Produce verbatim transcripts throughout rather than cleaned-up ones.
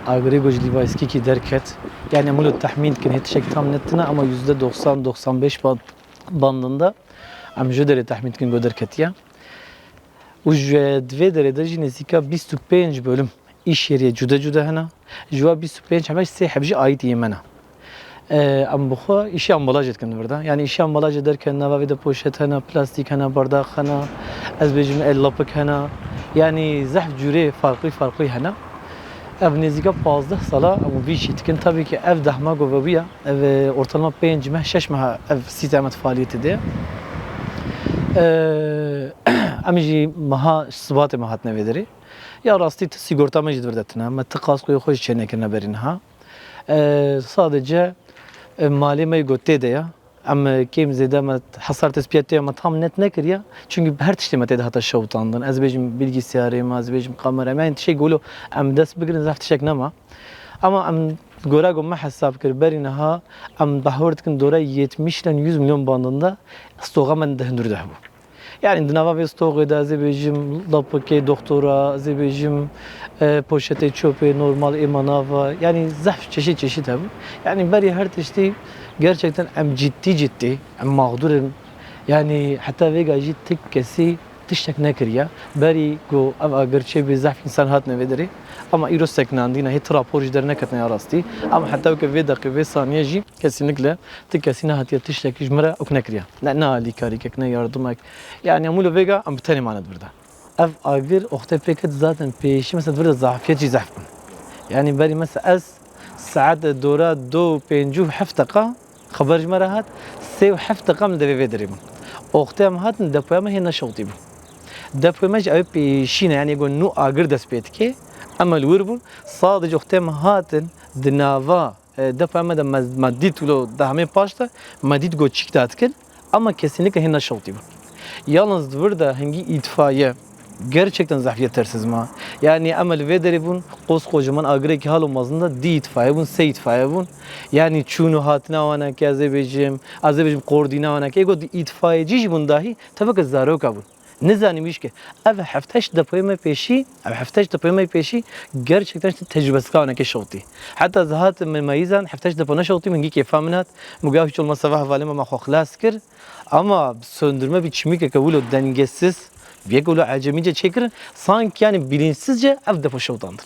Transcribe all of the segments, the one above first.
Agirê ku ji Lîvayskîkî derket, yani em wilo tehmîn dikin, hê tiştek tam net tine, ama yüzde doksan, doksan beş ban-, bandında em ji derê tehmîn dikin ku derketiye. Û ji di vê derê de jî nêzîka bîst û pênc bölüm îş yerê cude cude hene. Ji wa bîst û pênc heme sê heb jî aîdî yê me ne. Em bi xwe îşê ambalajê dikin li vir de. Yani îşê ambalajê derken nava vê de poşet hene, plastîk hene, bardax hene, ez bêjim el lapik hene. Yani zehf cûrê farklı farklı hene. Ev nêzîka pazdeh sala em vî işî dikin. Tabii ki ev dehma ku vebûya, ev, e, ortalama pênc meh, şeş meh ev sîstema faaliyetê de. E, em jî meha Sibatê me hatine vê derê. Ya rastî ti sigorta me jî di vir de tine. Me ti kaskoyê xwe jî çênekirine berî niha. E, sadece, e, malê me yê ku tê de ya. Em, e, kêm zêde me hesar tespiyatê me tam net nekiriye. Çünkü her tiştê me tê de hata şewitandin. Ez bêjim bilgisayarê me, ez bêjim kamera me. Yani tiştê ku wilo em dest bigirin zehf tiştek nema. Ama em gora ku me hesab kir berî niha em behwer dikin dora yetmiş ila yüz milyon bandında stoxa me di hundir de hebû. Yani di nava vê stoxê de ez ê bêjim lapikê doktora, ez ê bêjim, e, poşetê çöpê normal ê manava. Yani zehf çeşit çeşit hebû. Yani berî her tiştî gerçekten em ciddi ciddi, em mağdur in. Yani heta vêga jî ti kesî tiştek nekiriye. Berî ku ev agir çêbî zehf însan hatine vê derê. Ama îro sekinandîne, hê ti rapor jî derneketine ya rastî. Ama heta weke vê deqê, vê saniye jî kesinlikle ti kesî nehatiye tiştekî ji min re ok nekiriye. Ne, ne alîkarîkek, ne yardimek. Yani em wilo vêga em bi tenê mane di vir de. Ev agir oxtê pê ket zaten pêşî mesela di vir de zafiyet jî zehf bûn. Yani berî mesela ez saet dora do û pêncî û heft deqa xeber ji me re hat, sê û heft deqa em li devê vê derê bûn. Oxtê em hatin depoya me hê neşewtî bû. Depoya me jî ew ê pêşî ne, yani ku nû agir dest pê dike, em li wir bûn. Sadece oxtê em hatin di nava, e, depoya me de me, me dît wilo dehmê paş de, me dît ku çîk datikin, ama kesinlikle hê neşewtî bûn. Yalnız di vir de hingî îtfaiye gerçekten zehf yetersiz ma. Yani em li vê derê bûn, qoskocaman agirekî halo mezin de dî îtfaiye bûn, sê îtfaiye bûn. Yani çûn û hatina wanekê ez ê bêjim, ez ê bêjim koordîna wanekê. Ê got îtfaiyecî jî bûn dahî, teveke zaroka bûn. Nizanî wî jî ke ev heft heşt depoyê me pêşî, ev heft heşt depoyê me pêşî gerçekten işte tecrübesizka wanekê şewtî. Heta ez hatim me meyîzan heft heşt depo neşewtî, min gî kêfa min hat. Min got hiç olmazsa va hevalê me, me xwe xilas kir. Ama söndürme bir çimikeke wilo dengesiz, bir yek wilo acemice çêkirin, sanki yani bilinçsizce ev depo şewtandir.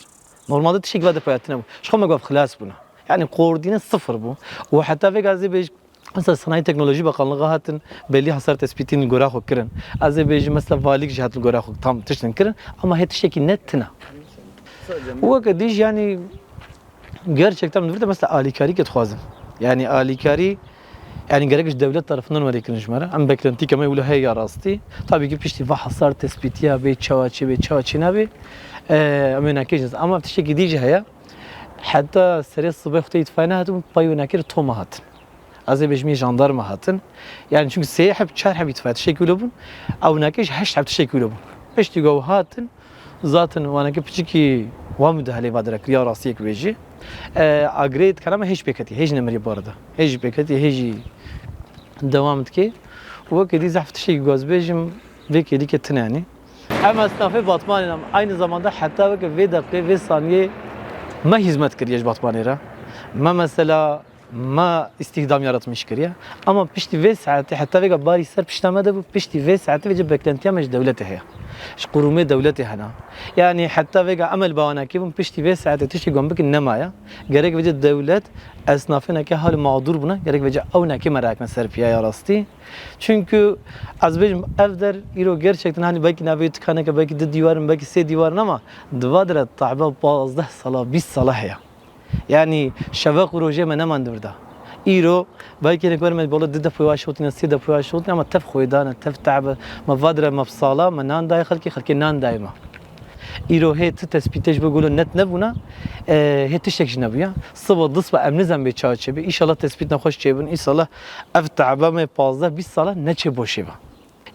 Normalde tiştek va depoya tine bû. Ji xwe me got xilas bûne. Yani koordîne sıfır bû. Û heta vêga ez ê bêj-, mesela Sanayi Teknoloji Bakanlığı hatin belli hasar tespîtîn li gora xwe kirin. Ez ê bêjim mesela valîk jî hat li gora xwe tam tiştin kirin. Ama hê tiştekî net tine. Û weke dî jî yani gerçekten min vir de mesela alîkarî ke dixwazim. Yani alîkarî, yani gerek ji dewlet tarafından were kirin ji me re. Em beklentîke me wilo heye ya rastî. Tabii ki piştî va hasar tespîtiya bê, çawa çê bê, çawa çê nabê. E, em ê nakê jî. Ama tiştekî dî jî heye. Heta serê sibê xwe tê îtfaiye nehatibûn, pay wê nakê li Toma hatin. Ez ê bêjim yê jandarma hatin. Yani çünkü sê heb, çar heb îtfaiye tiştekî wilo bûn. Ew nakê jî heşt heb tiştekî wilo bûn. Piştî ku ew hatin, zaten wanekê piçikî wa mudahelê va direkiriya rastiyek wê jî. E, agirê dikana me hêj pêketiye, hêj nemiriye bu arada. Hêj pêketiye, hêjî dewam dike. Û weke dî zehf tiştekî ku ez bêjim, vê kêlîke tine yanî. Em esnafê Batmanê ne, aynı zamanda heta weke vê deqê, vê saniyê me hizmet kiriye ji Batmanê re. Me mesela me istihdam yaratmış kiriye. Ama piştî vê saetê, heta vêga barî ser pişta me de bû, piştî vê saetê vêce beklentiya me ji dewletê heye. Ji qurûmê dewletê hene. Yani heta vêga em li bawanakê bûn, piştî vê saetê tiştê ku em bikin nemaye. Gerek vêce dewlet esnafê neke hal mağdur bûne, gerek vêce ew neke me rakine ser piya ya rastî. Çünkü ez bêjim ev der îro gerçekten hani belkî navê tikaneke belkî di dîwarin, belkî sê dîwarin ama di va dire tabe pazdeh sala, bîst sala heye. Yani şeveq û rojê me neman di vir de. Îro belkî hinek were me bala di depoya şewtîne, sê depoya şewtîne ama tev xwêdane, tev tabe. Me va dire me bi sala me nan dayê xelkê, xelkê nan dayê me. Îro hê ti tespîtê ji bo golo net nebûna, e, hê tiştek jî nebûya. Siba disba em nizan bê çawa çêbe. Înşallah tespîtna xweş çêbin. Înşallah ev tabe me pazdeh bîst sala neçê boşê be.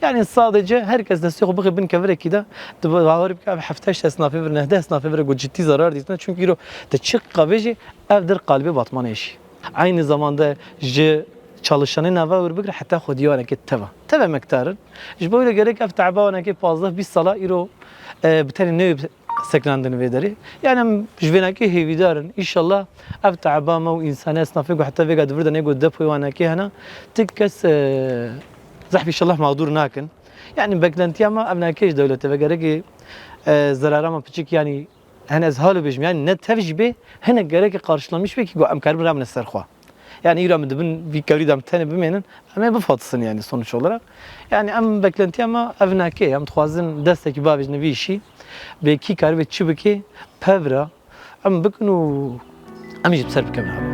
Yani sadece herkes destê xwe bixê bin kevirekî de, tu bawer bike ev heft heşt esnafê vir, neh deh esnafê vir ku ciddi zarar dîtine. Çünkü îro te çi qabêjî ev dir qalibê Batmanê jî. Aynı zamanda ji çalışanê nava wir bigire heta xwedî wanekê teva. Teve mektarin. Ji bo wî de gerek ev te'ba wanekê pazdeh bîst sala îro, e, bi tenê newê sekinandin vê derê. Yani em ji vênakê hêvîdar in. Înşallah ev teeba me û însanê esnafê ku heta vêga di vir de nêgo depoyê wanakê hene, tik kes, e, zehf înşallah mağdur nakin. Yani beklentiya me ev nake ji dewletê ve gerekê, e, zerara me piçik yani, hani ez halo bêjim yani ne tev jî bê, hinek gerekê qarşılamış bê ki ku em karibin rabine ser xwe. Yani îro em dibin vî kewrî de em tenê bimênin, em ê bifatisn yani sonuç olarak. Yani em beklentiya me ev nake, em dixwazin destekî bavêjin vî işî, bê kî karibê çi bikê, pevra em bikin û em jî bi ser bikevin.